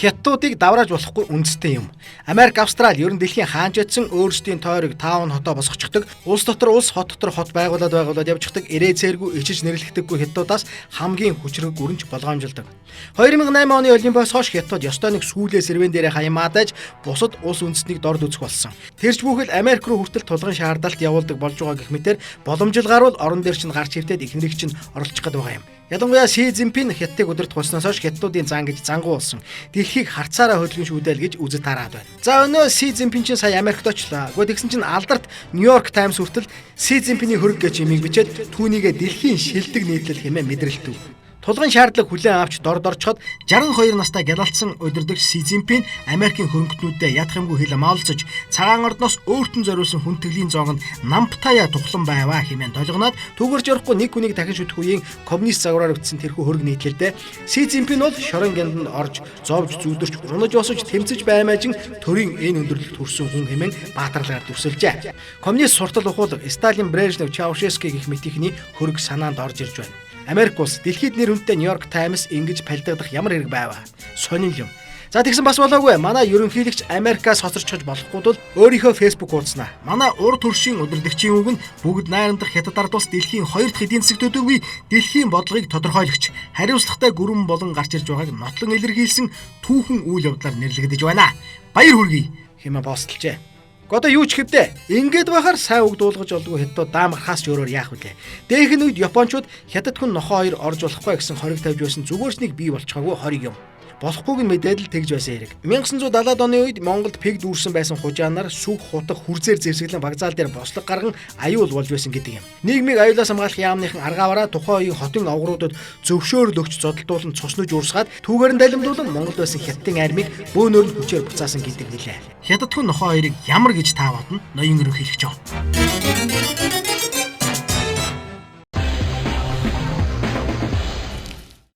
Хятадуудыг даврааж болохгүй үндэстэн юм. Америк, Австрали ер нь дэлхийн хаанч очсон өөрсдийн тойрог таун хотоо босгочихдог. Улс дотор улс, хот дотор хот байгуулад явчихдаг. Эрээ цээргүй ичиж нэрлэхдэггүй хятадуудаас хамгийн хүчрэг гүрэнч болгоомжилдог. 2008 оны Олимпиас хойш хятадууд ёстой нэг сүүлээ сэрвэн дээрээ хаймаадаж бусад улс үндэстнийг дорд үзэх болсон. Тэрч бүхэл Америк руу хүртэл тулгын шаардалт явуулдаг болж байгаа гэх мэтэр боломжил гарвал орон дээр чинь гарч хэвтээд эхнэрийг чинь оролцох гээд байгаа юм. Ялангуяа Си Цзиньпин хятадыг удирдах болсноос хойш хятадуудын зан гэж зангуу болсон. Дэлхийг харцаараа хөдөлгөн шүүдэл гэж үзэж тараад байна. За өнөө Си Цзиньпин чинь сая Америкт очлоо. Гэхдээ тэгсэн чинь алдарт Нью-Йорк Таймс хүртэл Си Цзиньпиний хөрөг гэж имийг бичээд түүнийгээ дэлхийн шилдэг нийтлэл хэмээн мэдрэлтэв. Тулгын шаардлага хүлээн авч дорд орчход 62 настай гялалцсан удирдагч Си Цзиньпин Америкийн хөрөнгөтнүүдэд ядах юмгүй хэл амаалцаж цагаан ордноос өөртөө зориулсан хүндэтгэлийн зоогонд Намптая тухлан байваа хэмээн долгоноод түүгэрч орохгүй нэг хүнийг дахин шүтэх үеийн коммунист загвараар өгдсөн тэрхүү хөрөг нийтлэлдээ Си Цзиньпин бол шорон гянданд орж зовж зүүдэрч унаж босож тэмцэж баймаажин төрийн энэ өндөрлөлт хүрсэн хүн хэмээн баатарлаар дүрсэлжээ. Коммунист суртал ухуулга Сталин, Брежнев, Чаушески гэх мэтийнхний хөрөг санаанд орж ирж байна. Америк улс дэлхийд нэр хүндтэй Нью-Йорк Таймс ингэж палдагдах ямар хэрэг байваа? Сонин юм. За тэгсэн бас болоогүй. Манай ерөнхийлөгч Америкаас хоцорчхож болохгүй тул өөрийнхөө Facebook хуудаснаа. Манай урд төршийн удирдагчийн үг нь бүгд найрамдах хятад ард улс дэлхийн хоёр дахь эдийн засаг төдийгүй дэлхийн бодлогыг тодорхойлогч хариуцлагатай гүрэн болон гарч ирж байгааг нотлон илэрхийлсэн түүхэн үйл явдлаар нэрлэгдэж байна. Баяр хүргэе хэмээн постлжээ. Одоо юу ч хэвдэ. Ингээд байхаар сайн үг дуулгаж олдгүй хятадууд даам гарахаас ч өөрөөр яах вүлээ. Дээхэн үед Япончууд хятад хүн нохоо хоёр орж болохгүй гэсэн хориг тавьж байсан зүгээр ч нэг бий болчихоогүй хориг юм. Болохгүйг нь мэдээд л тэгж байсан хэрэг. 1970-ад оны үед Монголд пэг дүүрсэн байсан хужаанаар сүг хутга хүрзээр зэвсэглэн вокзал дээр бослого гарган аюул болж байсан гэдэг юм. Нийгмийг аюулаас хамгаалах яамныхан аргаавараа тухайн үеийн хотын овгоруудад зөвшөөрөл өгч зодолдуулан цуснаж урсгаад түүгээр нь далимдуулан Монголд байсан хятадын армийг бөөнөр нь хүчээр буцаасан гэдэг нэлээ. Хятад хүн нохоо хоёрыг ямар гэж та бодно? Ноён ерөнхийлөгч.